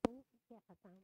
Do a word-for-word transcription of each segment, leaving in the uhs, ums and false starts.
Limpu, kekatang.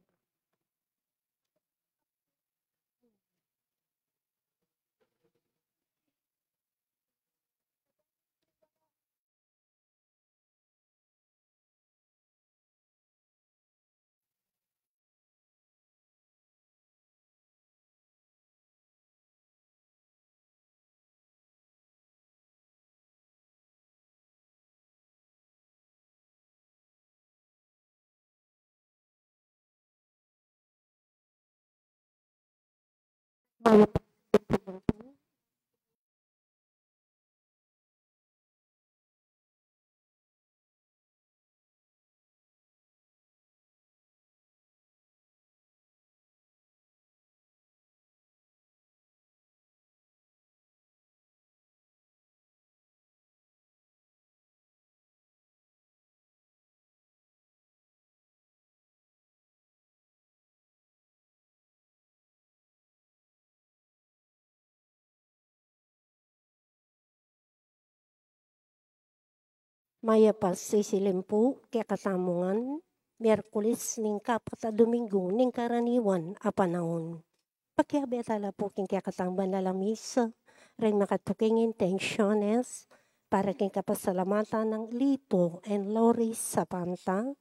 Mayap a sisilimpu kekatamu ngan, Miyerkules ning kapat a Domingu ning karaniwan a panaun. Pakiabe tala pu king kekatang banal a misa, ring makatuking intensyones, para king kapasalamatan nang Lito and Lori Sapanta,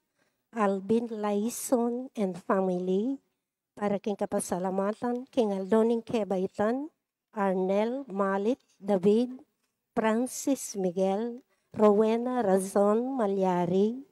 Alvin Laison and family, para king kapasalamatan king aldo ning kebaitan, Arnel Malit David, Francis Miguel, Rowena Razon Malyari,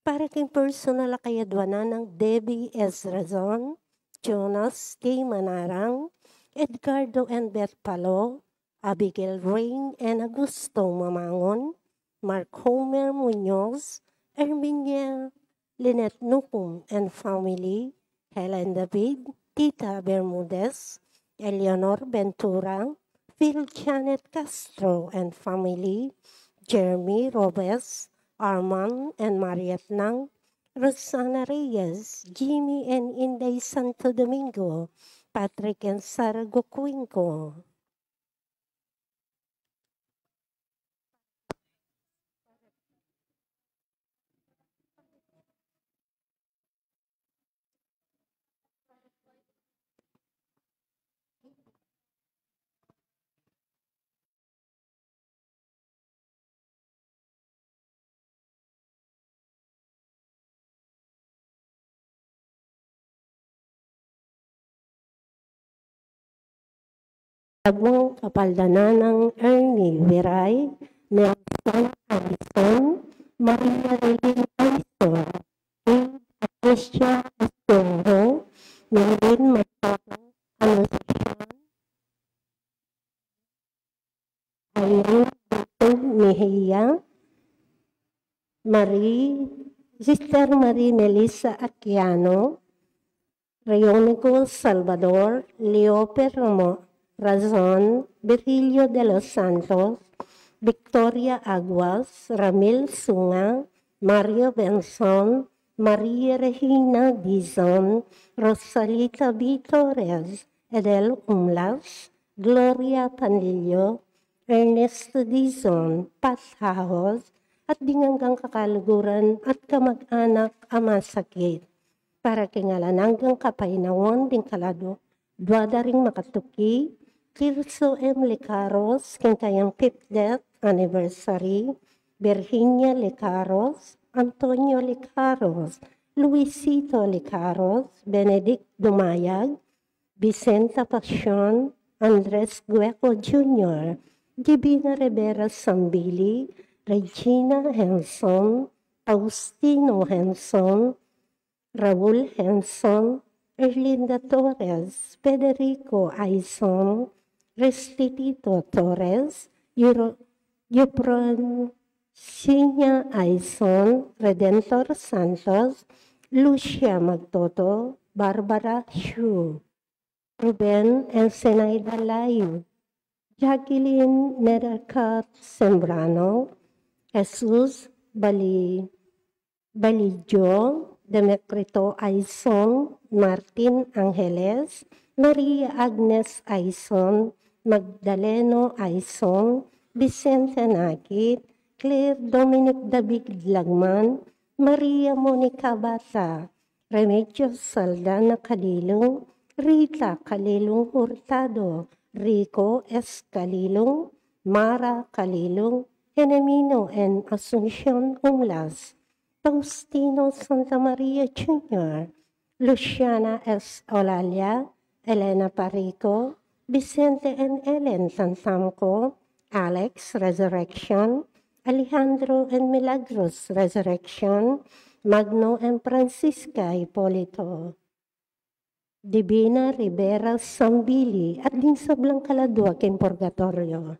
para king personal a kayadwanan nang Debbie S. Razon, Jonas T. Manarang, Edgardo and Beth Palo, Abigail Rain and Augusto Mamangon, Mark Homer Muñoz, Erminia Lynette Nucum and family, Helen David, Tita Bermudez, Eleanor Ventura, Phil Janet Castro and family, Jeremy Robes, Arman and Mariet Nang, Rosana Reyes, Jimmy and Inday Santo Domingo, Patrick and Sarah Gocuinco. Tagmung kapaldanan nang Ernie Viray, Nelson Aison, Maria Relin Aison, Aid Asia Escurro, Marilyn Marcelo, Anunciacion, Irene Victor Mejia, Marie, Sister Marie Melissa Aquiano, Reonico Salvador, Leoper Ramo-, Razon, Virgilio de los Santos, Victoria Aguas, Ramil Sunga, Mario Benson, Maria Regina Dizon, Rosalita B. Torres, Edel Umlas, Gloria Panlilio, Ernesto Dizon, Pat Hahos, at ding anggang kakaluguran at kamag-anak a masakit. Para king alang anggang kapainawan ding kaladua da ring makatuki, Tirso M. Licaros, king kayang fiftieth anniversary, Virginia Licaros, Antonio Licaros, Luisito Licaros, Benedict Dumayag, Vicenta Pacion, Andres Gueco Junior, Divina Rivera Sambili, Regina Henson, Faustino Henson, Raul Henson, Erlinda Torres, Federico Aison, Restituto Torres, Euro-, Eupron-, Sinya Aison, Redentor Santos, Lucia Magtoto, Barbara Hsu, Ruben Ensenaida Layu, Jacqueline Mercat Sembrano, Jesus Bali-, Balijo, Demecrito Aison, Martin Angeles, Maria Agnes Aison, Magdaleno Aison, Vicente Nakit, Claire Dominic David Lagman, Maria Monica Bata, Remedios Saldana Calilung, Rita Calilung Hurtado, Rico S. Calilung, Mara Calilung, Enemino N. Asuncion Umlas, Faustino Santa Maria Junior, Luciana S. Olalia, Elena Parico, Vicente N. Ellen Tantamco, Alex Resurrection, Alejandro N. Milagros Resurrection, Magno M. Francisca Hipolito, Divina Rivera Sambili, at ding sablang kaladua king purgatoryo.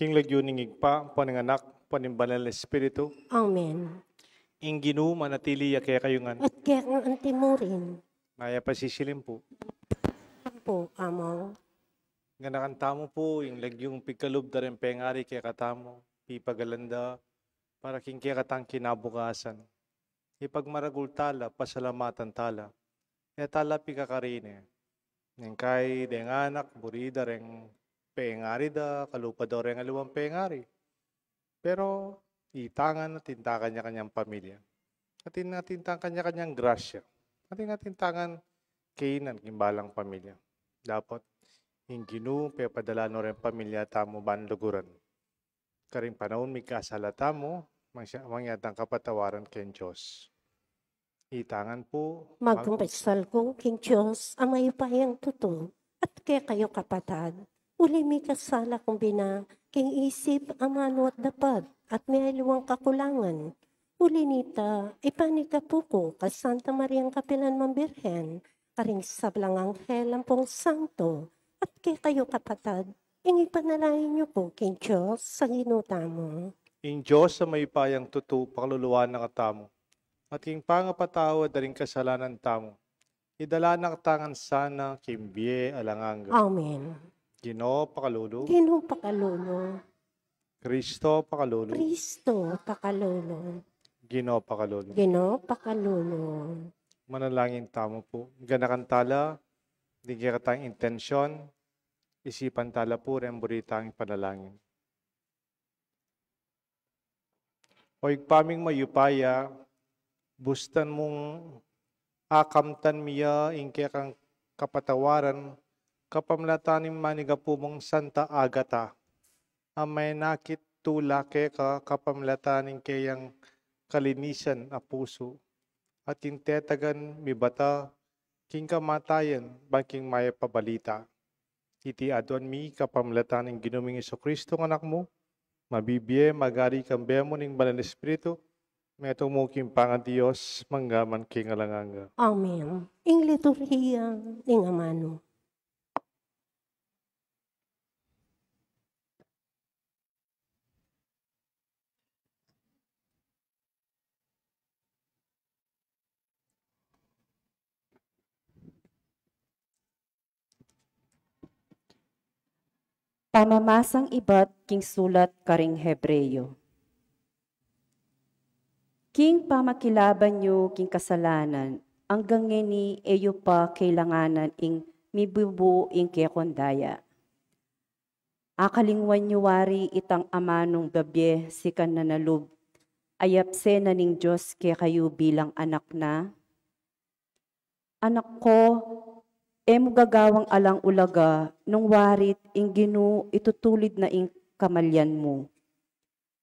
King lagyu ning Ibpa, ampo ning Anak, ampo ning Banal a Espiritu. Amen. Ing Ginu manatili ya kekayu ngan. At keka ngan antimurin. Mayap a sisilim pu. Pu, Among. Ganakan tamu pu ing lagyung pigkalub da reng pengari kekatamu, pipagalan da para king kekatang kinabukasan. Ipagmaragul tala, pasalamatan tala. E tala pikakarine. Neng kai deng anak, buri da reng pengari da, kalupa da reng aliwang pengari. Pero itangan at ing kanya-kanyang pamilya. At ing kanya-kanyang grasya. At ing atin tangan kainan king balang pamilya. Dapat ing Ginu pepadala no reng pamilya tamu ban luguran. Karing panaun mikasala tamu, mangya-, mangyaring kapatawaran king Dios. Itangan pu, magkumpisal ku king Dios a mayupayang tutu, at kekayu kapatad, uli mikasala ku bina king isip, amanu at dapat, at miyaliwang kakulangan. Uli nita, ipanikapu ku ka Santa Mariang kapilan man Birhen, karing sablang anghel ampong santo, at kekayu kapatad, ing ipanalangin yu pu king Dios a Ginu tamu. Ing Dios a mayupayang tutu pakaluluan na katamu, at king pangapatawad da ring kasalanan tamu, idala na katamu ngan sana king bie alang angga. Amen. Ginu pakalulu. Ginu pakalulu. Kristo pakalulu. Kristo pakalulu. Ginu pakalulu. Ginu pakalulu. Manalangin tamu pu. Ganakan tala ding kekatang intensyon, isipan tala pu reng buri tang panalangin. O Ibpa ming mayupaya, bustan mung akamtan mi ya ing kekang kapatawaran kapamilatan ning manigapu mung Santa Agata, a menakit tula keka kapamilatan ning keyang kalinisan a pusu, at ing tetagan mibata king kamatayan bang king mayap a balita. Iti aduan mi kapamilatan ning Ginu ming Jesucristo, anak mu, mabibie, magari, kambe mu ning Banal Espiritu, metung mu king pangan Dios, mangga man king alang angga. Amen. Ing liturhiya ning amanu. Pamamasang ibat king sulat karing Hebreo. King pamakilaban yu king kasalanan, anggang ngeni e yu pa kailanganan ing mibubu ing kekong daya. Akalingwan yu wari itang amanung babie sikan na na lub, ayapse na ning Dios kekayu bilang anak na? Anak ko, e mu gagawang alang ulaga nung wari't ing Ginu itutulid na ing kamalyan mu.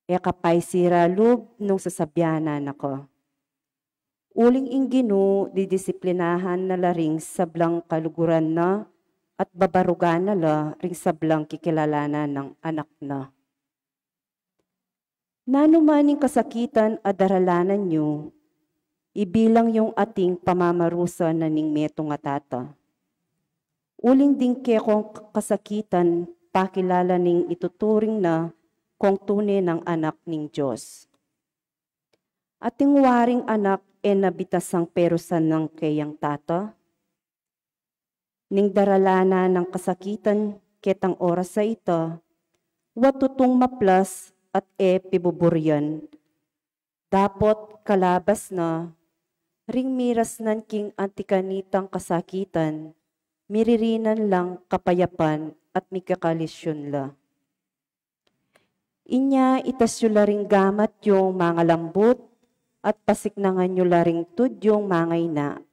E ka pa isira lub nung sasabianan na ka. Uling ing Ginu didisiplinahan na la ring sablang kaluguran na at babarugan na la ring sablang kikilalanan nang anak na. Nanu man ing kasakitan a daralanan yu, ibilang yung ating pamamarusa na ning metung a tata. Uling ding kekong kasakitan, pakilala ning ituturing na kong tune nang anak ning Dios. Atin waring anak e na bitasang perusan nang keyang tata? Ning daralanan nang kasakitan ketang oras a ita, wa tutung maplas at e pibuburian. Dapot kalabas na, ring miras nan king anti kanitang kasakitan, miririnan lang kapayapan at mikakalisyun la. Inya itas yu la ring gamat yung mangalambut at pasiknangan yu la ring tud yung mangaina.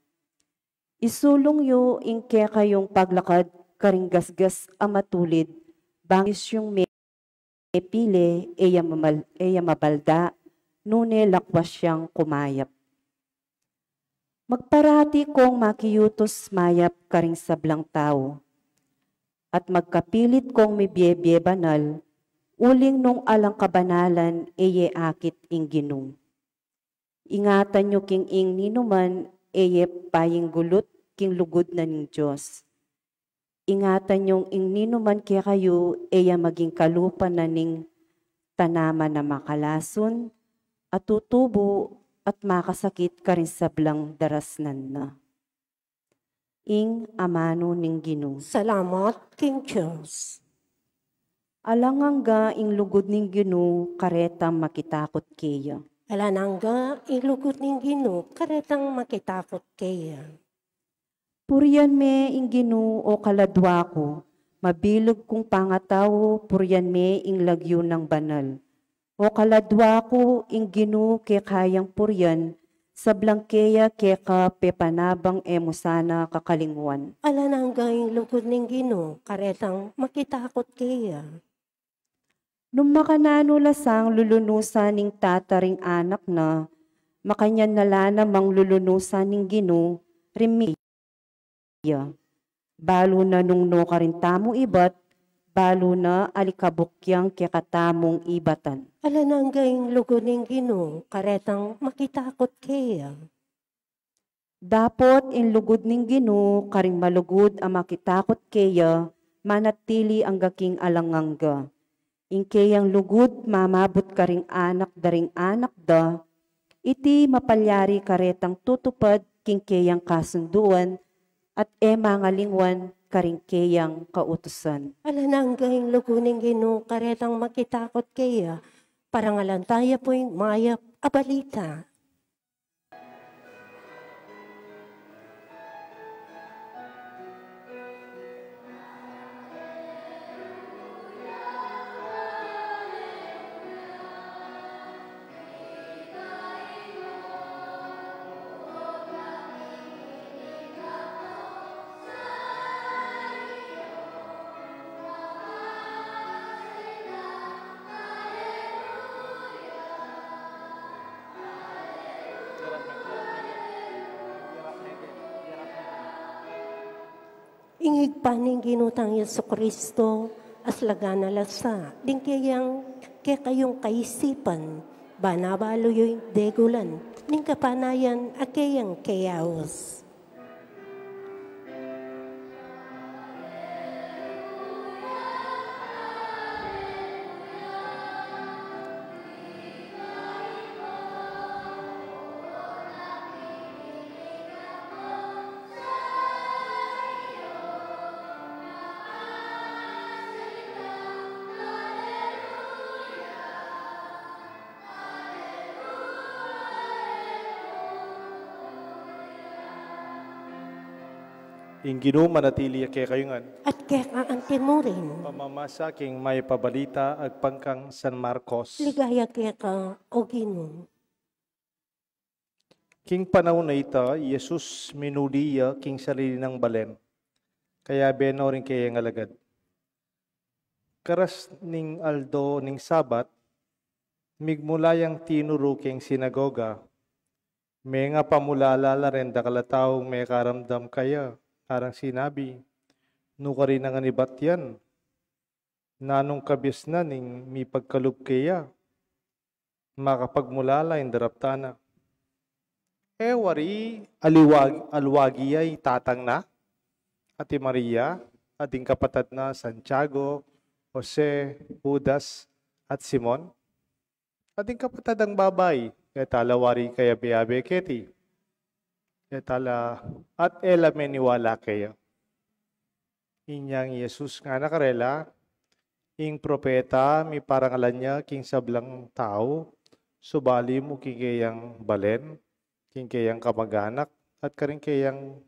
Isulung yu ing kekayung paglakad karing gasgas a matulid, bang isyung mepile, e ya mamal-, e ya mabalda, nune lakwas yang kumayap. Magparati kong makiyutus mayap karing sablang tau, at magkapilit kong mibie-bie banal, uling nung alang kabanalan e ye akit ing Ginu. Ingatan yu king ing ninuman e ye payinggulut king lugud na ning Dios. Ingatan yung ing ninuman kekayu e ya maging kalupa na ning tanaman a makalasun, a tutubu at makasakit karing sablang darasnan na. Ing amanu ning Ginu. Salamat king Dios. Alang angga ing lugud ning Ginu, karetang makitakut keya. Alang angga ing lugud ning Ginu, karetang makitakut keya. Purian me ing Ginu, o kaladua ku, mabilug kung pangatau, purian me ing lagyu nang banal. O kaladua ku, ing Ginu kekayang purian, sablang keya keka pepanabang e mu sana kakalingwan. Alang angga ing lugud ning Ginu, karetang makitakut keya. Nung makananu la sang lulunusan ning tata ring anak na, makanyan na la namang lulunusan ning Ginu ring mi- ya. Balu na nung nukarin tamu ibat, balu na alikabuk yang kekatamung ibatan. Alang angga ing lugud ning Ginu, karetang makitakut keya. Dapot ing lugud ning Ginu, karing malugud a makitakut keya, manatili angga king alang angga. Ing keyang lugud mamabut karing anak da ring anak da, iti mapalyari karetang tutupad king keyang kasunduan, at e mangalingwan karing keyang kautusan. Alang angga ing lugud ning Ginu, karetang makitakut keya, parangalan taya pu ing mayap a balita. Ibpa ning Ginu tang Jesucristo, aslagan na la sa, ding keyang kekayung kaisipan, ban abalu yu ing degulan ning kapanayan a keyang keyaus. Ing Ginu manatili ya kekayu ngan. At keka antimurin. Pamamasa king Mayap a Balita agpang kang San Marcos. Ligaya keka, O Ginu. King panaun a ita, i Jesus minuli ya king sarili nang balen, kayabe no ring keyang alagad. Karas ning aldo ning Sabat, migmula yang tinuru king sinagoga, mengapamulala la reng dakal a taung mekaramdam kaya, arang sinabi, "Nukarin ngan ibat yan? Nanung kabiasnan ning mipagkalub keya? Makapagmulala ing daraptan na." E wari aliwag-, aluwagi ya i tatang na, at i Maria, at ding kapatad na Santiago, Jose, Judas, at Simon? At ding kapatad nang babai, e tala wari kayabe-yabe keti? E tala, at e la meniwala keya? Inyang i Jesus ngana karela, "Ing propeta miparangalan ya king sablang tau, subali mu king keyang balen, king keyang kamaganak, at karing keyang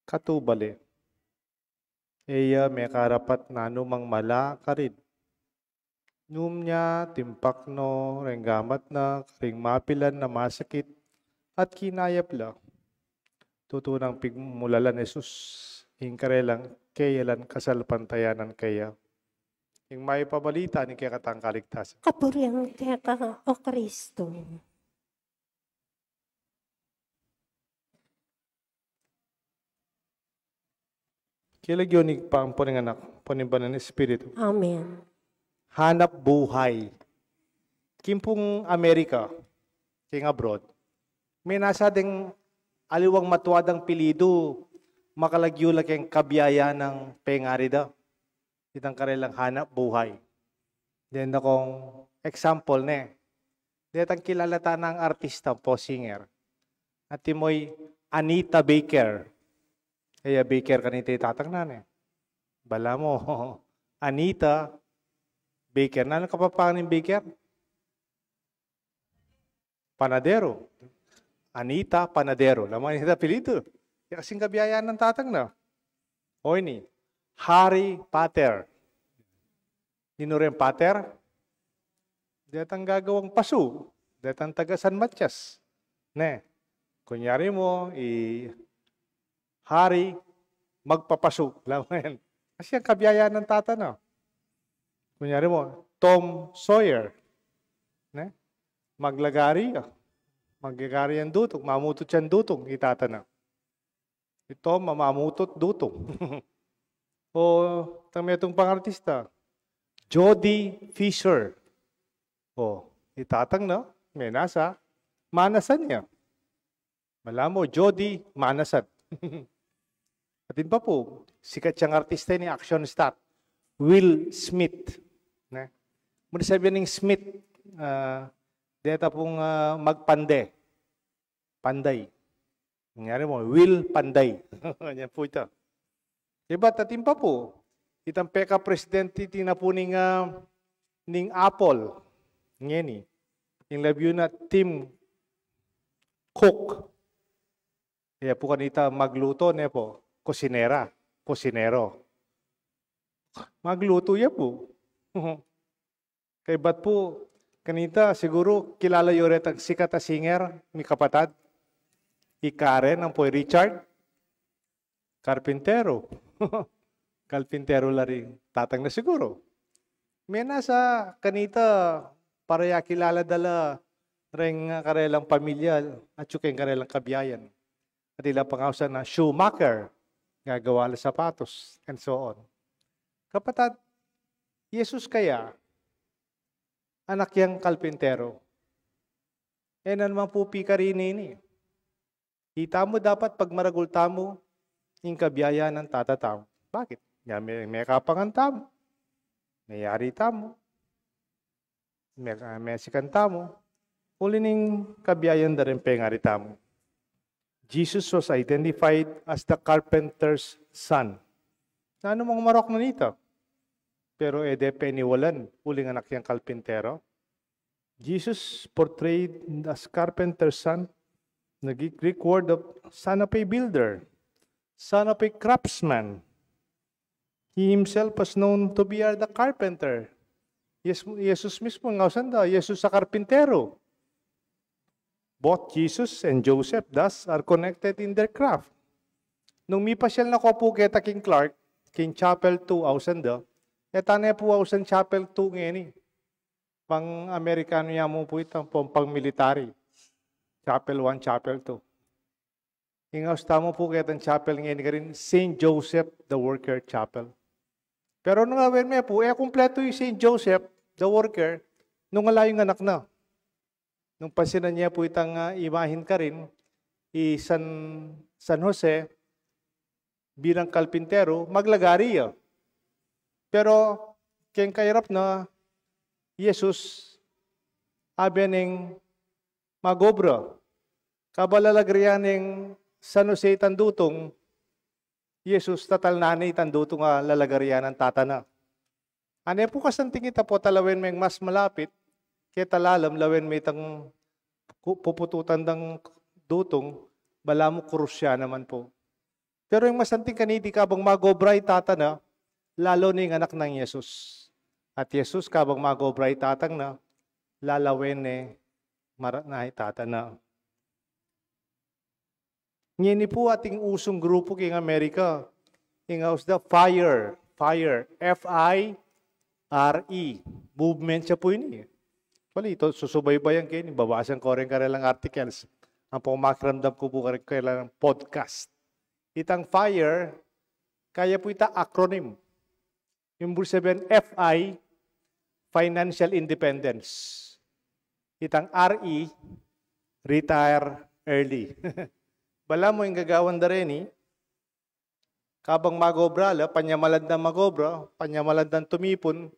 katubale. E ya mekarapat nanumang mala karin." Nung nia, timpak no reng gamat na karing mapilan a masakit, at kinayap la. Tutu nang pigmulalan Jesus ing karelang keyalan kasalpantayanan keya. Ing Mayap a Balita ning kekatang kaligtasan. Kapurian keka, O Kristo. King lagyu ning Ibpa, ampo ning Anak, ampo ning Banal a Espiritu. Amen. Hanap buhay. King pung Amerika, king abroad, menasa deng aliwang matua dang pilidu, makalagyu la keng kabiayan nang pengari da. Itang karelang hanap buhay. Deng dakong example ne. Detang kilala tana nang artista, ampo singer. Antimo i Anita Baker. E ya Baker kanita i tatang na ne. Balamu, Anita Baker. Nanung Kapampangan ning Baker? Panadero. Anita Panadero. Laman ita apelyidu. Ya kasing kabiayan nang tatang na. O ini, Harry Potter. Ninu reng Potter? Detang gagawang pasu. Detang taga San Matias. Ne. Kunyari mu, i Harry magpapasu. Laman. Kasi ing kabiayan nang tatang na. Kunyari mu, Tom Sawyer. Ne? Maglagari, ah. Maglagari yang dutung, mamutut yang dutung, i tatang na. I Tom, mamamutut dutung. O, itang metung pang artista, Jody Fisher. O, i tatang na, menasa, manasan ya. Balamu, Jody, manasan. Atin pa pu, sikat yang artista ini, action star, Will Smith. Ne? Mu di sabian ning Smith, ah, deta pung, ah, magpande. Panday. Nangyari mu, Will Panday. Yan pu ita. Ibat atin pa pu, itang peka presidente, tina pu ning, ah, ning Apple. Ngeni. Ing labyu na Tim Cook. Ya pu kanita magluto, ne pu? Kusinera. Kusinero. Magluto ya pu. Kaybat pu, kanita, siguru, kilala yu retang sikat a singer, mikapatad, i Karen, ampo i Richard, karpintero. Karpintero la ring tatang na siguru. Menasa kanita, para ya kilala da la reng karelang pamilya, atyu keng karelang kabiayan. At ila pang ausan na Schumacher. gagawa la sapatos, and so on. Kapatad, Jesus kaya, anak yang kalpintero. E na naman pu pikarini ini. Kita mu dapat pagmaragul tamu ing kabiayan ning Tata tamu. Bakit? Nga me, mekapangan tamu. Meyari tamu. Me, ah, mesikan tamu. Uli ning kabiayan da ring pengari tamu. Jesus was identified as the carpenter's son. Nanu mang marok na nita? Pero e de peniwalan, uling anak yang kalpintero. Jesus portrayed as carpenter's son, the Greek, Greek word of son of a builder, son of a craftsman. He himself was known to be the carpenter. Yes, Jesus mismo, ngausan da, Jesus a karpintero. Both Jesus and Joseph thus are connected in their craft. Nung mipasyal na ko pu keta king Clark, king Chapel two, ausan da, e tane pu ausan Chapel two ngeni. Pang Amerikanu ya mu pu itang pang, pang military. Chapel one, Chapel two. Ing aus tamu pu ketang chapel ngeni karin, Saint Joseph the Worker Chapel. Pero nung lawen me pu, e kumpletu ing Saint Joseph the Worker nung ala ing anak na. Nung pansinan ye pu itang, ah, imahin karin, i San, San Jose bilang kalpintero, maglagari ya. Pero keng kairap na, Jesus, abe neng magobra. Kabang lalagarian neng San Jose itang dutung, Jesus, tatalnan ne itang dutung a lalagarian ning Tata na. Ane pu kasanting ita pu, talawen meng mas malapit, keta lalam, lawen me itang ku-, pupututan dang dutung, balamu krus ya naman pu. Pero ing masanting kaniti, kabang magobra i Tata na, lalo ne ing anak nang Jesus. At Jesus, kabang magobra i Tata na, lalawen ne mara-, na i Tata na. Ngeni pu atin usung grupu king Amerika, ing aus da FIRE, FIRE, F I R E, movement ya pu ini. Actually, ito, susubaybayan ke ini, babasan ko rin karelang articles. Ampong makiramdam ku pu kare-, karelang podcast. Itang FIRE, kaya pu ita acronym. Ing buri sabian, F I, financial independence. Itang R E, retire early. Balamu ing gagawan da reni, kabang magobra la, panyamalan dang magobra, panyamalan dang tumipun,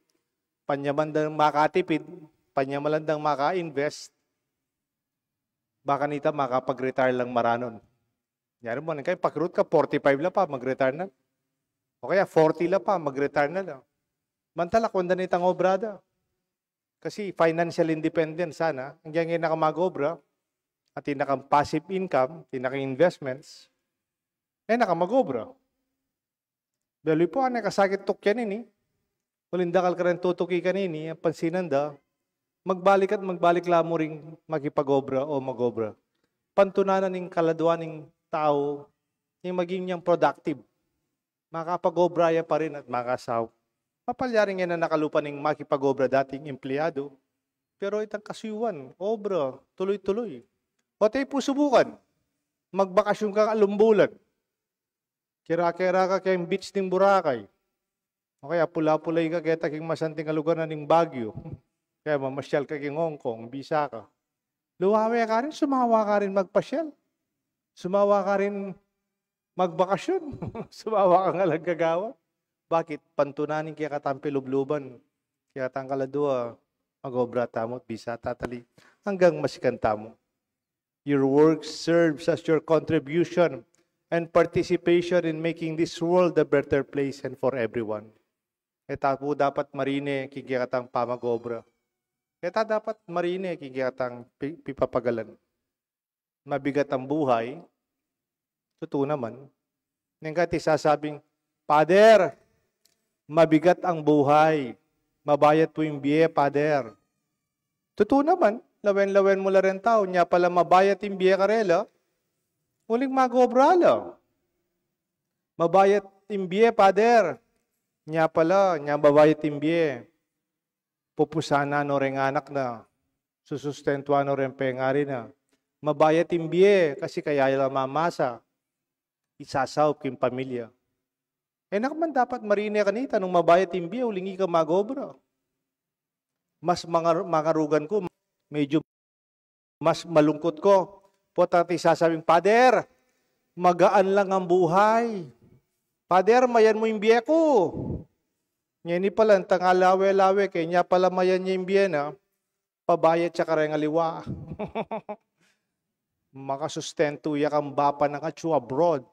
panyamalan dang makatipid, panyamalan dang maka-invest, baka nita makapag-retire lang maranun. Yari mu, nung kaya pakirut ka, forty-five la pa, mag-retire na. O kaya forty la pa, mag-retire na la. Mantala, kung da nitang obra da. Kasi financial independence sana, ang gaya naka magobra, at tinakang passive income, tinakang investments, e naka magobra. Belu pu, ane kasakit tukyan ini. Uling dakal kareng tutuki kanini, ang pansinan da, magbalik at magbalik la mu ring makipag-obra o mag-obra. Pantunanan ning kaladua ning tau, ing maging yang productive. Makapag-obra ya pa rin at makasaup. Mapalyaring yan ang nakalupa ning makipag-obra dating empleyado. Pero itang kasuyuan, obra, tuloy-tuloy. O te pu, subukan. Magbakasyon ka alumbulan. Kera-kera ka keng beach ning Boracay. O kaya pula-pulay ka keta king masanting a lugar na ning Baguio. Kaya mamasyal ka king Hong Kong, bisa ka. Luwawe ka rin, sumawa ka rin magpasyal. Sumawa ka rin magbakasyon. Sumawa ka nga lang gagawa. Bakit? Pantunanan ning kekatang pilubluban. Kekatang kaladua, mag-obra tamu at bisa tatali. Anggang masikan tamu. Your work serves as your contribution and participation in making this world a better place and for everyone. E ta pu dapat marine king kekatang pamag-obra. E ta dapat marine king kekatang pi-, pipapagalan. Mabigat ang buhay. Tutu naman. Neng kati sasabing, "Pader, mabigat ang buhay. Mabayat pu ing bie, Pader." Tutu naman, lawen-lawen mu la reng tau, nya pala mabayat ing bie karela, uling mag-obra la. "Mabayat ing bie, Pader." Nya pala, nya mabayat ing bie. Pupusanan no reng anak na, susustentuan no reng pengari na. Mabayat ing bie, kasi kaya la mamasa, isasaup king pamilya. E na ka man dapat marine kanita nung mabayat ing bie uling ika mag-obra. Mas mangar-, mangarugan ku, medyo mas malungkut ku. Pota ti sasabing, "Pader, magaan lang ang buhay. Pader, mayan mu ing bie ku." Ngeni pala, antang alawe-lawe, kaya nya pala mayan ya ing bie na, pabayat ya kareng aliwa. Makasustentu ya kang bapa nang atyu abroad.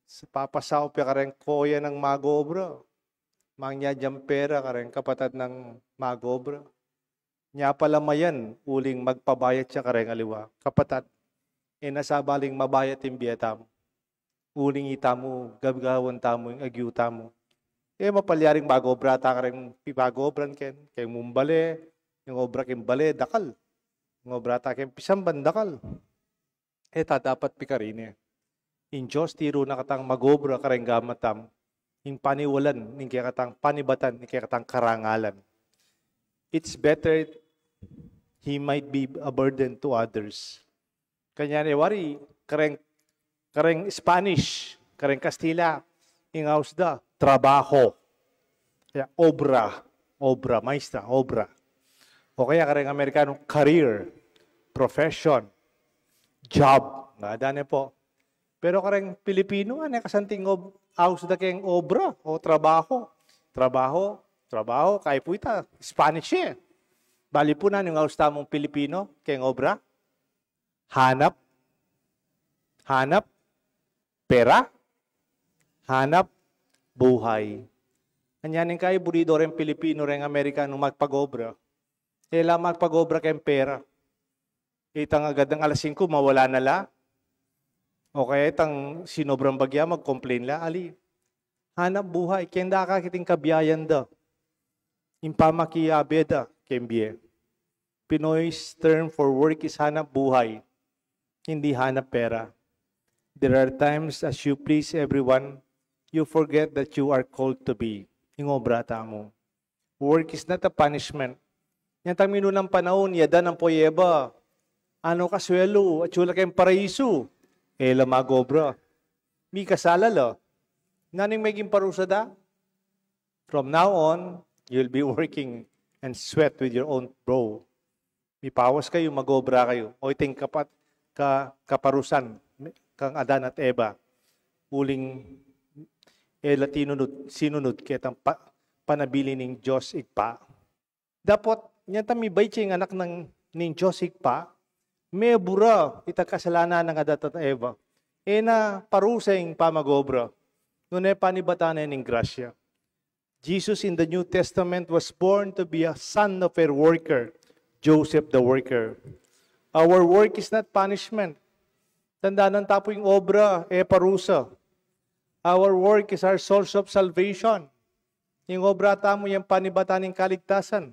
Sa papasaup ya kareng koya nang mag-obra. Mangyadyang pera kareng kapatad nang mag-obra. Nya pala mayan, uling magpabayat ya kareng aliwa. Kapatad, e na sabaling mabayat ing bie tamu. Uling itamu, gagawan tamu ing agyu tamu. E mapalyaring mag-obra ta kareng pipag-obran ken, keng mumbale, ing obra keng bale, dakal. Ing obra ta keng pisamban, dakal. E ta dapat pikarine. Ing Dios tiru na katang mag-obra kareng gamat tamu. Ing paniwalan ning kekatang panibatan, ning kekatang karangalan. It's better he might be a burden to others. Kanya ne wari, kareng, kareng Spanish, kareng Kastila, ing aus da, trabaho. Ya, obra, obra, maestra, obra. O kaya kareng Amerikano, career, profession, job. Nga, dane po. Pero kareng Pilipino, ane kasanting ob-, aus da keng obra o trabaho. Trabaho, trabaho, kaya po ita, Spanish e. Bali po na, nung aus tamung Pilipino, keng obra, hanap, hanap, pera, hanap, buhay. Anya ning kaya buri do reng Pilipino reng Amerikano magpag-obra. E la magpag-obra keng pera. Itang agad ng alas singko, mawala na la. O kaya itang sinobrang bagya, mag-complain la. Ali, hanap buhay. Keng daka kiting kabiayan da. Ing pamakiabe da, keng bie. Pinoy's term for work is hanap buhay, hindi hanap pera. There are times as you please everyone, you forget that you are called to be. Ing obra tamu. Work is not a punishment. Nyatang minunang panaun, i Adan ampo i Eva, ano ka suelu, atyu la keng paraisu, e la mag-obra. Mikasala la. Nanung meging parusa da? From now on, you'll be working and sweat with your own brow. Mipawas kayu, mag-obra kayu. O iting kapat-, ka-, kaparusan kang Adan at Eva. Uling e la tinunud, sinunud ketang pa-, panabilin ning Dios Ibpa. Dapot, nyatang mibait ya ing anak nang, ning Dios Ibpa, mebura itang kasalanan nang Adan at Eva. E na parusa ing pamag-obra. Nune panibatan ne ning grasya. Jesus in the New Testament was born to be a son of a worker, Joseph the worker. Our work is not punishment. Tandanan ta pu ing obra, e parusa. Our work is our source of salvation. Ing obra tamu yang panibatan ning kaligtasan.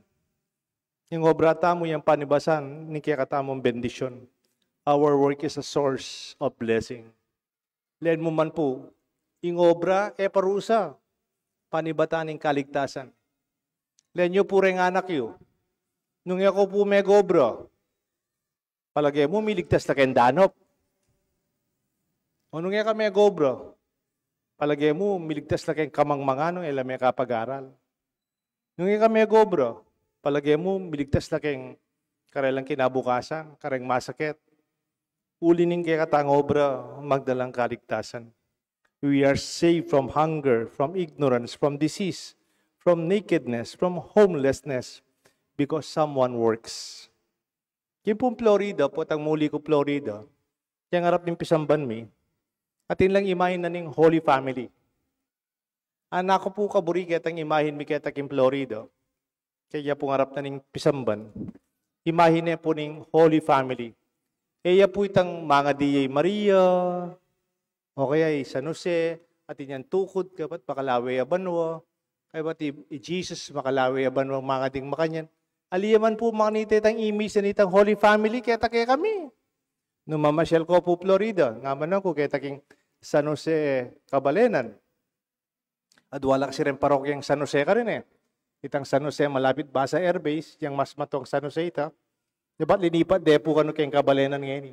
Ing obra tamu yang panibatan ning kekatamung bendisyon. Our work is a source of blessing. Len mu man pu, ing obra e parusa, panibatan ning kaligtasan. Len yu pu reng anak yu, nung e ko pu meg-obra, palage mu miligtas la keng danop. O nung e ka meg-obra, palage mu miligtas la keng kamangmangan nung e la mekapag-aral. Nung e ka meg-obra, palage mu miligtas la keng karelang kinabukasan, kareng masakit. Uli ning kekatang obra, magdalang kaligtasan. We are saved from hunger, from ignorance, from disease, from nakedness, from homelessness, because someone works. King pung Florida, potang muli ku Florida, yang arap ning pisamban mi, atin lang imahin na ning Holy Family. Anak ku pu kaburi ketang imahin mi keta king Florida. Kaya pu ngarap na ning pisamban. Imahin ne pu ning Holy Family. E ya pu itang mangadi ya i Maria, o kaya i San Jose, atin yang tukud, kabat makalawe ya banua, kabat i, i Jesus makalawe ya banua, mangading makanyan. Ali ya man pu makanita itang image na nitang Holy Family, keta kekami. Nung mamasyal ko pu Florida, ngamanan ku keta king San Jose Kabalenan. Adwa la kasi reng parokyang San Jose karin e. Itang San Jose malapit Basa Air Base, yang mas matuang San Jose ita. Diba, linipat de pu kanu keng Kabalenan ngeni.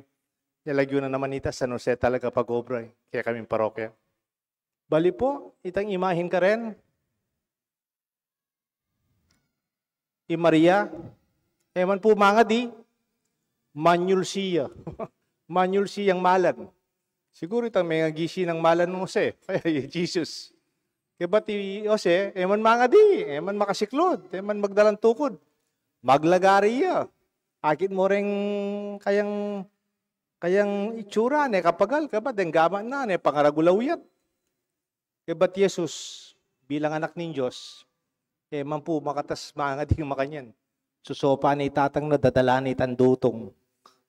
Lagyu na naman ita, San Jose talaga pag-obra e. Kaya kaming parokya. Bali pu, itang imahin karen, i Maria, e man pu mangadi, manyulsi ya. Manyulsi yang malan. Siguru itang mengagisi nang malan nang Jose, kaya i Jesus. Kaybat i Jose, e man mangadi, e man makasiklud, e man magdalan tukud. Maglagari ya. Akit mu reng kayang, kayang itsura, ne kapagal, kaybat deng gamat na, ne pangaragul a uyat. Kaybat i Jesus, bilang anak ning Dios, e man pu makatas mangadi makanyan. Susopan ne i tatang na, dadalan ne itang dutung.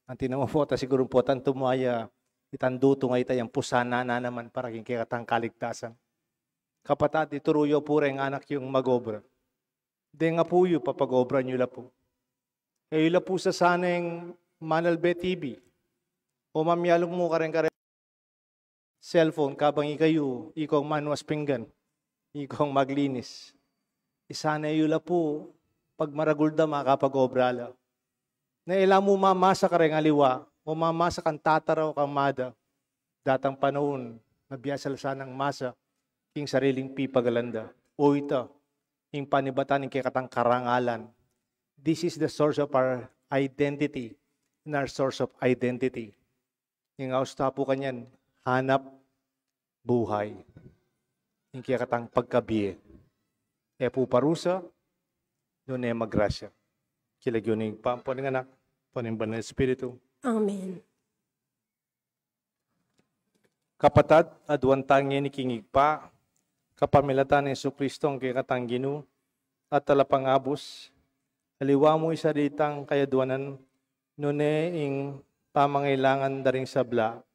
Anti na mu pu ta siguru pu tantu mu aya, itang dutung a ita yang pusana na naman para king kekatang kaligtasan. Kapatad, ituru yu pu reng anak yung mag-obra. Deng apu yu, papag-obran yu la pu. E yu la pu sasaneng manalbe T V o mamialung mu kareng kare cellphone, kabang ikayu, ikong manuas pinggan, ikong maglinis. Isane yu la pu pagmaragul da, makapag-obra la. Na e la mu mamasa kareng aliwa, o mamasa kang tatara o kang mada. Datang panaun, mabiasa la sanang masa king sariling pipagalan da. O ita ing panibatan ning kekatang karangalan. This is the source of our identity and our source of identity. Ing aus ta pu kanyan, hanap buhay. Ing kekatang pagkabie. E pu parusa, nune magrasya. King lagyu ning Ibpa, ampo ning Anak, ampo ning Banal Espiritu. Amen. Kapatad, aduan ta ngeni king Ibpa, kapamilatan nang Jesucristo a kekatang Ginu at Talapangabus, aliwa mu isari itang kayaduanan, nune ing pamangailangan da ring sabla.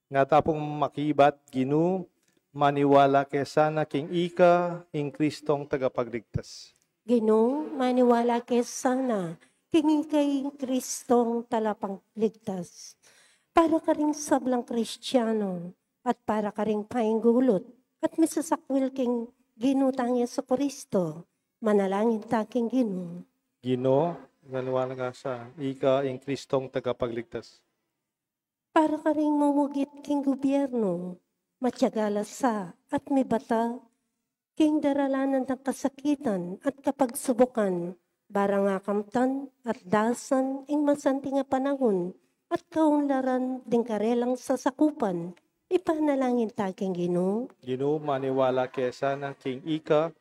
Ngata pung makibat, Ginu, maniwala ke sana king ika ing Kristong tagapagligtas. Ginu, maniwala ke sana king ika ing Kristong talapagligtas. Para karing sablang Kristiano at para karing painggulut at misasakwil king Ginu tang Jesucristo, manalangin ta king Ginu. Ginu, maniwala ke sana ika ing Kristong tagapagligtas. Para karing mumugit king gubyernu, matiaga la sa at mibata king daralanan dang kasakitan at kapagsubukan, barang akamtan at dasan ing masanting a panaun at kaunlaran ding karelang sasakupan, ipanalangin ta king Ginu. Ginu, maniwala ke sana king ika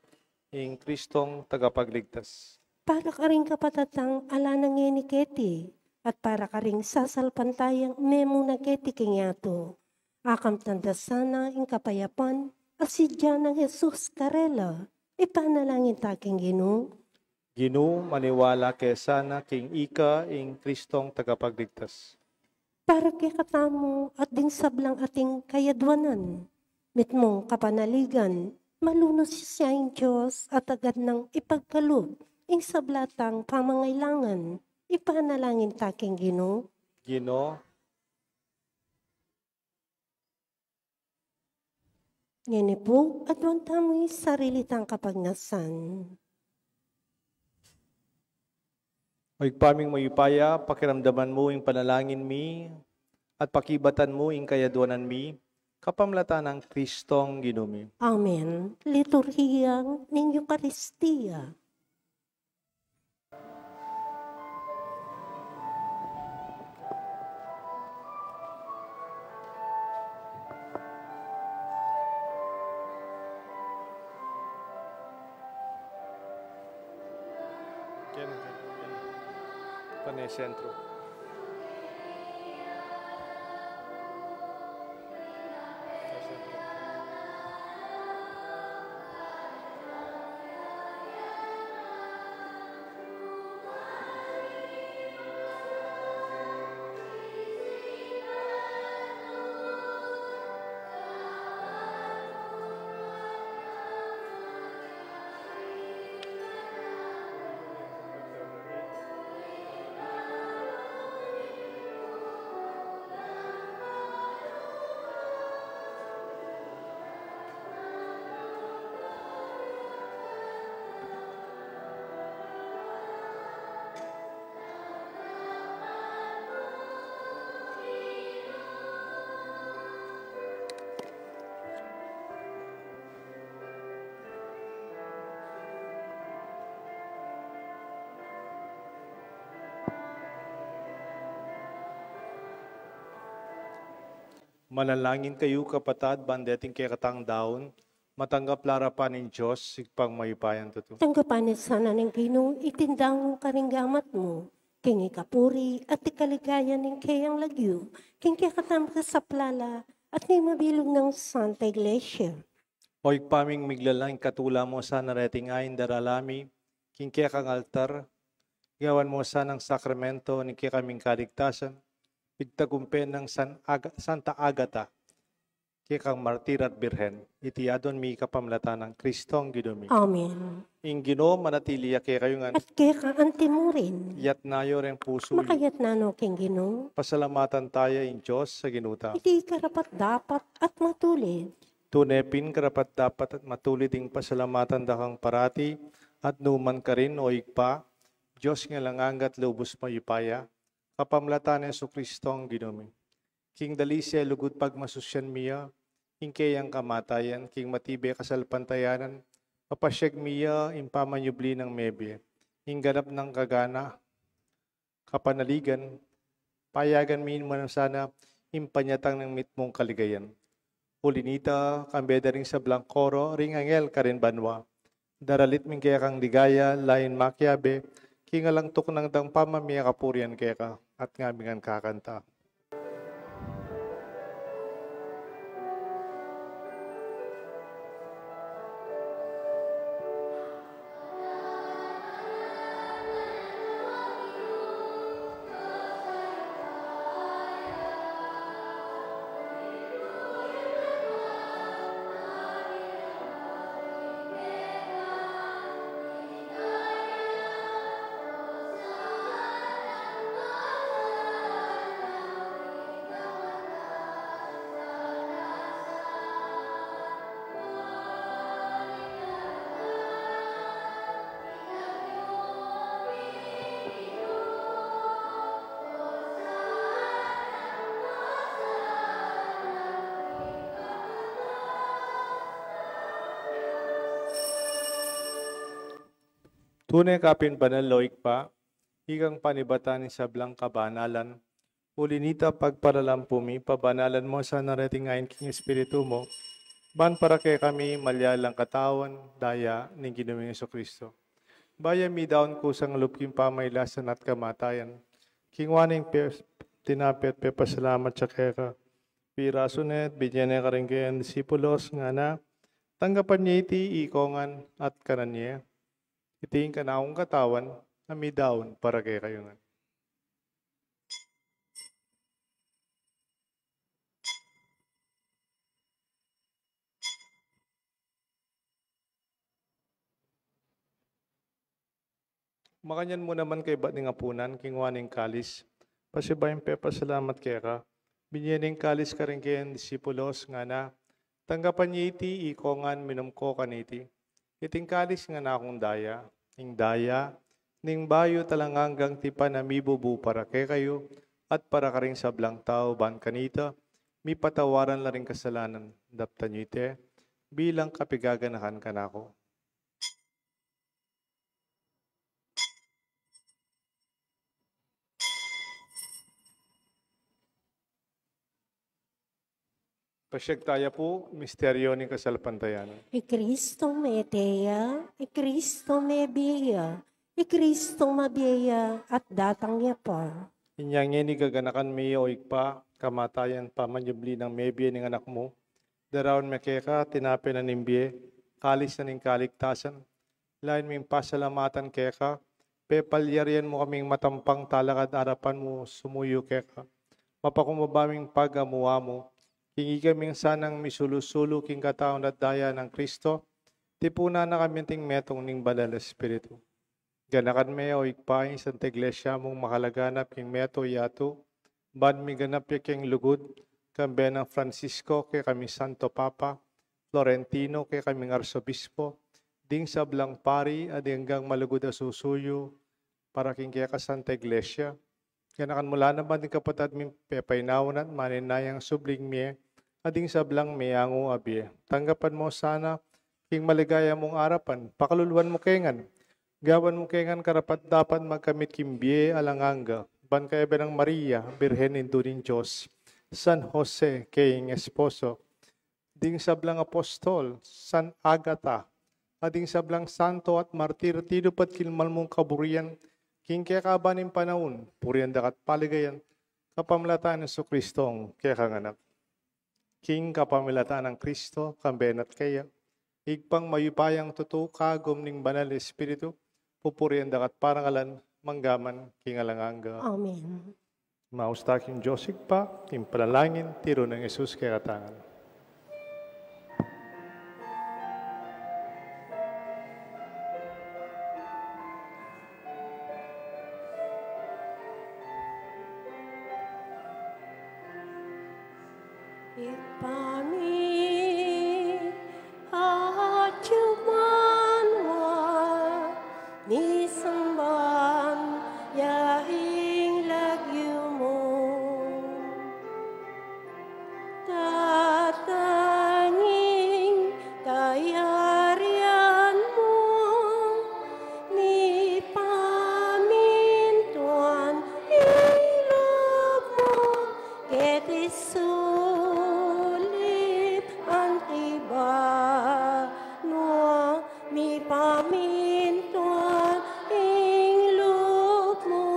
ing Kristong tagapagligtas. Para karing kapatad tang ala na ngeni keti, at para karing sasalpantayang memu na keti king yatu, akamtan da sana ing kapayapan a sidya nang Jesus karela, ipanalangin ta king Ginu. Ginu, maniwala ke sana king ika ing Kristong tagapagligtas. Para kekatamu at ding sablang ating kayaduanan, mitmung kapanaligan, malunus sisya ing Dios at agad nang ipagkalub ing sabla tang pamangailangan, ipanalangin ta king Ginu. Ginu. Ngeni pu, aduan tamu ing sarili tang kapagnasan. O Ibpa ming mayupaya, pakiramdaman mu ing panalangin mi at pakibatan mu ing kayaduanan mi, kapamilatan nang Kristong Ginu mi. Amen. Liturhiya ning Eukaristia. Kene, kene, kene. Pane sentro. Manalangin kayu, kapatad, ban deting kekatang daun matanggap la arapan ning Dios, Ibpang mayupayang tutu. Tanggapan na sana ning Ginu iting daun karing gamat mu, king ikapuri at ikaligaya ning keyang lagyu, king kekatang kasaplalan at ning mabilug nang Santa Iglesia. O Ibpa ming miglalang, ikatula mu sana reting ain daralan mi king kekang altar, gawan mu sanang sakramento ning kekaming kaligtasan, pigtagumpe nang San Aga-, Santa Agata, kekang martir at birhen. Iti aduan mi kapamilatan nang Kristong Ginu mi. Amen. Ing Ginu manatili ya kekayu ngan. At keka anti mu rin. Itas yu reng pusu yu. Makaitas no king Ginu. Pasalamatan taya ing Dios a Ginu ta. Iti karapat-dapat at matulid. Tune pin karapat-dapat at matulid ing pasalamatan da kang parati at nukarin man, O Ibpa, Dios ning alang angga at lubus mayupaya, kapamilatan nang Jesukristong Ginu mi. King dalise lugud pagmasusian mi ya ing keyang kamatayan, king matibe kasalpantayanan, papasiag mi ya ing pamanyubli nang mebie, ing ganap nang kagana, kapanaligan, payagan mi man sana ing panyatang nang mitmung kaligayan. Uli na nita, kambe da ring sablang koro ring anghel karin banua, daralit mi ing kekang ligaya, lain makiabe king alang tuknang dang pamamie kapurian keka, at ngaming ngan kakanta. Tune ka pin banal, O Ibpa, ikang panibatan ing sablang kabanalan. Uli na nita, pagparalampu mi, pabanalan mu sana reting ain king Espiritu mu, ban para kekami malyari lang katawan, daya ning Ginu ming Jesucristo. Bayu mi daun kusang lub king pamailasan at kamatayan, kinua ne ing pe-, tinape at pepasalamat ya keka, pirasu ne at binie ne karing keyang disipulos, ngana, tanggapan ye iti ikong ngan at kanan ye. Iti ing kanakung katawan a midaun para kekayu ngan. Makanyan mu naman kaybat ning apunan, kinua ne ing kalis, pasibayu ing pepasalamat keka, binie ne ing kalis karing keyang disipulos, ngana, tanggapan ye iti ikong ngan, minum ko kaniti. Iti ing kalis ning kanakung daya, ing daya ning bayu at alang anggang tipan a mibubu para kekayu at para karing sablang tau, ban kanita mipatawaran la ring kasalanan. Daptan yu iti bilang kapaganakan kanaku. Pasiag taya pu, misteryo ning kasalpantayanan. I Kristo mete ya, i Kristo mebie ya, i Kristo mabie ya, at datang ya pa. Inya ngeni gaganakan mi, O Ibpa, kamatayan, pamanyubli nang mebie ning Anak mu. Daraun mi keka tinape na ning bie, kalis na ning kaligtasan, lain ming pasalamatan keka, pepalyarian mu kaming matampang talakad arapan mu sumuyu keka. Mapakumbaba ming pagamu-amu, king ikaming sanang misulu-sulu king katawan at daya nang Kristo, tipunan na kami anting metung ning Banal a Espiritu. Ganakan me, O Ibpa, ing Santa Iglesia mung makalaganap king meto yatu, ban miganap ya king lugud, kambe nang Francisco, kekaming Santo Papa, Florentino, kekaming Arsobispo, ding sablang pari, at ding anggang malugud a susuyu para king keka Santa Iglesia. Ganakan mu la naman ding kapatad ming pepainawa na at maninayang subling mie, at ding sablang meangu a bie. Tanggapan mu sana king maligaya mung arapan, pakaluluan mu ke ngan, gawan mu ke ngan karapat-dapat magkamit king bie alang angga, ban kayabe nang Maria, Birhen Indu ning Dios, San Jose, keng esposo, ding sablang apostol, San Agata, at ding sablang santo at martir, tinupad king mal mung kaburian, king kekaba ning panaun, purian da ka at paligayan, kapamilatan nang Jesucristong kekang Anak. King kapamilatan nang Kristo, kambe na at keya, Ibpang mayupayang tutu, kagum ning Banal Espiritu, pupurian da ka at parangalan, mangga man king alang angga. Amen. Maus ta king Dios Ibpa, ing panalangin tiru nang Jesus kekatang. Ibpa mi, atyu ka banua, misamban ya ing lagyu mu. Datang ing kayarian mu, mipamintuan ing lub mu, keti sulip anti banua, mipamintuan ing lub mu.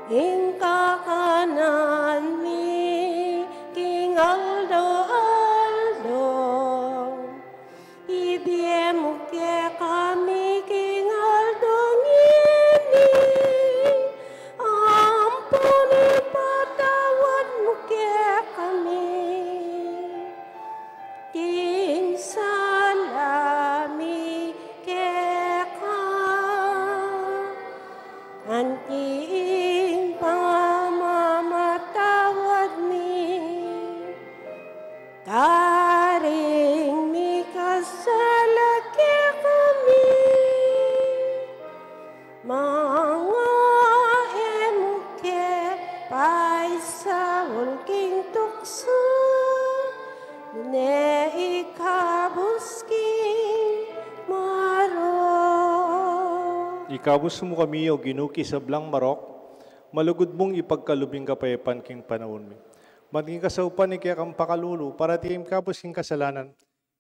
Ing kakanan mi king aldo-aldo, ibie mu kekami king aldo ngeni, ampon ipatawad mu kekami ing sala mi keka, anti ing pamamatawad mi karing mikasala kekami. Manga e mu ke paisaul king tuksu, nune ikabus king marok. Ikabus mu kami, O Ginu, king sablang marok, malugud mung ipagkalub ing kapayapan king panaun mi. Ban king kasaupan ning kekang pakalulu, parati ikabus king kasalanan,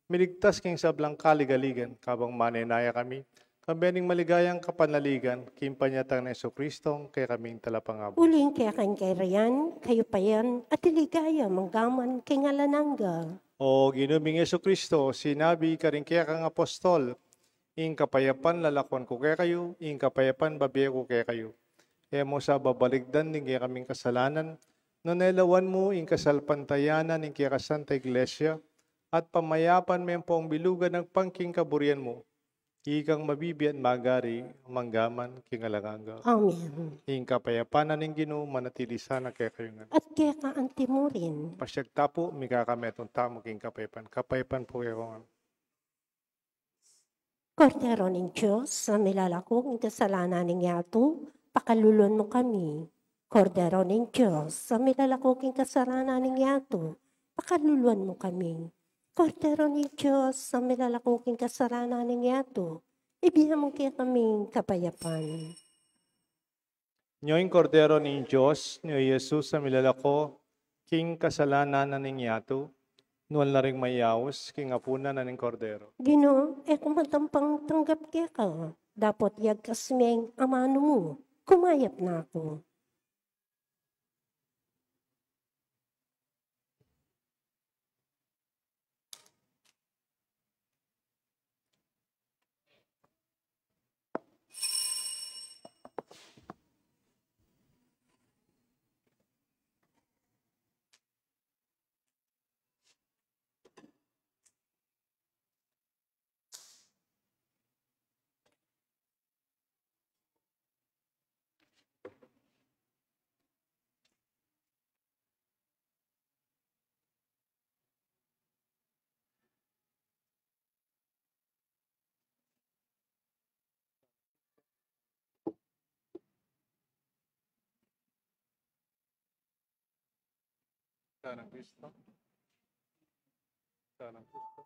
miligtas king sablang kaligaligan, kabang manenaya kami, kambe ning maligayang kapanaligan, king panyatang nang Jesucristong kekaming Talapangabus. Uling keka ing kayarian, kayupayan, at ing ligaya, mangga man king alang angga. O Ginu ming Jesucristo, sinabi karing kekang apostol, ing kapayapan lalakwan ku kekayu, ing kapayapan babie ku kekayu. E mu sa babalikdan ding kekaming kasalanan, nune lawan mu ing kasalpantayanan ning kekasanta Iglesia, at pamayapan me ampong bilugan agpang king kaburian mu, ikang mabibie at magari, mangga man king alang angga. Amen. Ing kapayapan na ning Ginu manatili sana kekayu ngan. At keka anti murin. Pasiag ta pu, mikakametung tamu king kapayapan. Kapayapan pu kekongan. Kordero ning Dios, a milalako king kasalanan ning yatu, pakaluluan mu kami. Kordero ning Dios, a milalako king kasalanan ning yatu, pakaluluan mu kami. Kordero ning Dios, a milalako king kasalanan ning yatu, ibie mu kekami ing kapayapan. Nyo ing Kordero ning Dios, nyo i Jesus a milalako king kasalanan na ning yatu, nuan la ring mayaus king apunan na ning Kordero. Ginu, e ku matampang tanggap keka, dapot yagkas meng amanu mu, kumayap na ku. Sana Kristo. Sana Kristo.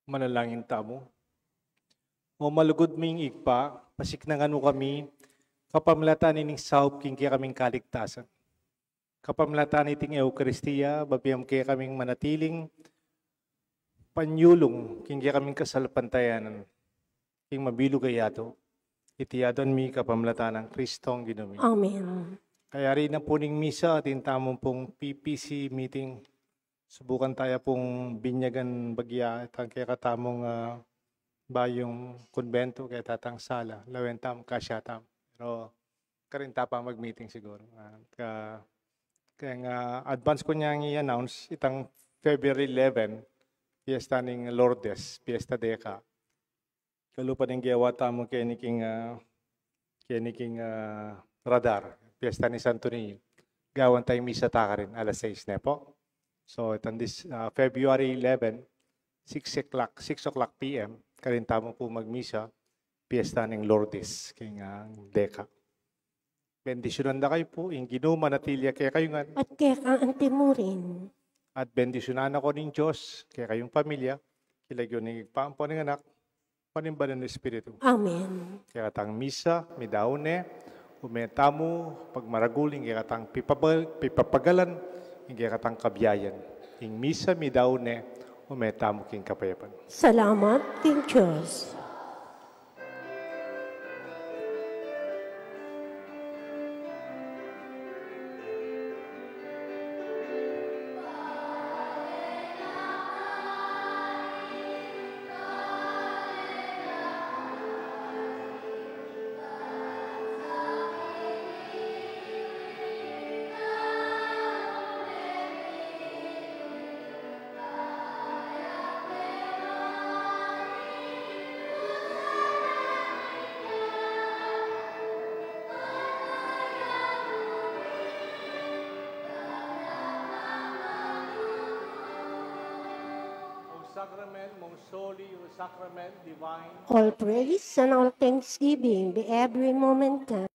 Manalangin tamu. O malugud ming Ibpa, pasiknangan mu kami kapamilatan ning saup king kekaming kaligtasan. Kapamilatan niting Eukaristia, babie mu kekaming manatiling panyulung king kekaming kasalpantayanan, king mabilug a yatu. Iti aduan mi kapamilatan nang Kristong Ginu mi. Amen. Kayari na pu ning misa, atin tamu pung P P C meeting. Subukan taya pung binyagan bagya itang kekatamung, ah, bayung kumbento, keta tang sala, lawen tamu, kasya tamu. Pero karin ta pa mag-meeting siguru. Ah, ka, kaya nga advance ku nyang i-announce, itang February eleven, piyesta ning Lourdes, piyesta deka. Kalupa ning gewa tamu keni king, ah, keni king, ah, radar, piyesta ni Santo Niño. Gawan tayung misa ta karin, alas sais ne pu. So, itang this, ah, February eleven, six o'clock, six o'clock P M, karin tamu pu magmisa, piyesta ning Lourdes, king, ah, deka. Bendisyunan da kayu pu ing Ginu, manatili ya kekayu ngan. At keka anti mu rin. At bendisyunan na kayu ning Dios, kekayung pamilya, king lagyu ning Ibpa, ampo ning Anak, ampo ning Banal a Espiritu. Amen. Kekatang misa, midaun ne, ume tamu pagmaragul ing kekatang pipabal-, pipapagalan, ing kekatang kabiayan. Ing misa, midaun ne, ume tamu king kapayapan. Salamat king Dios. O sacrament most holy, O sacrament divine. All praise and all thanksgiving be every moment.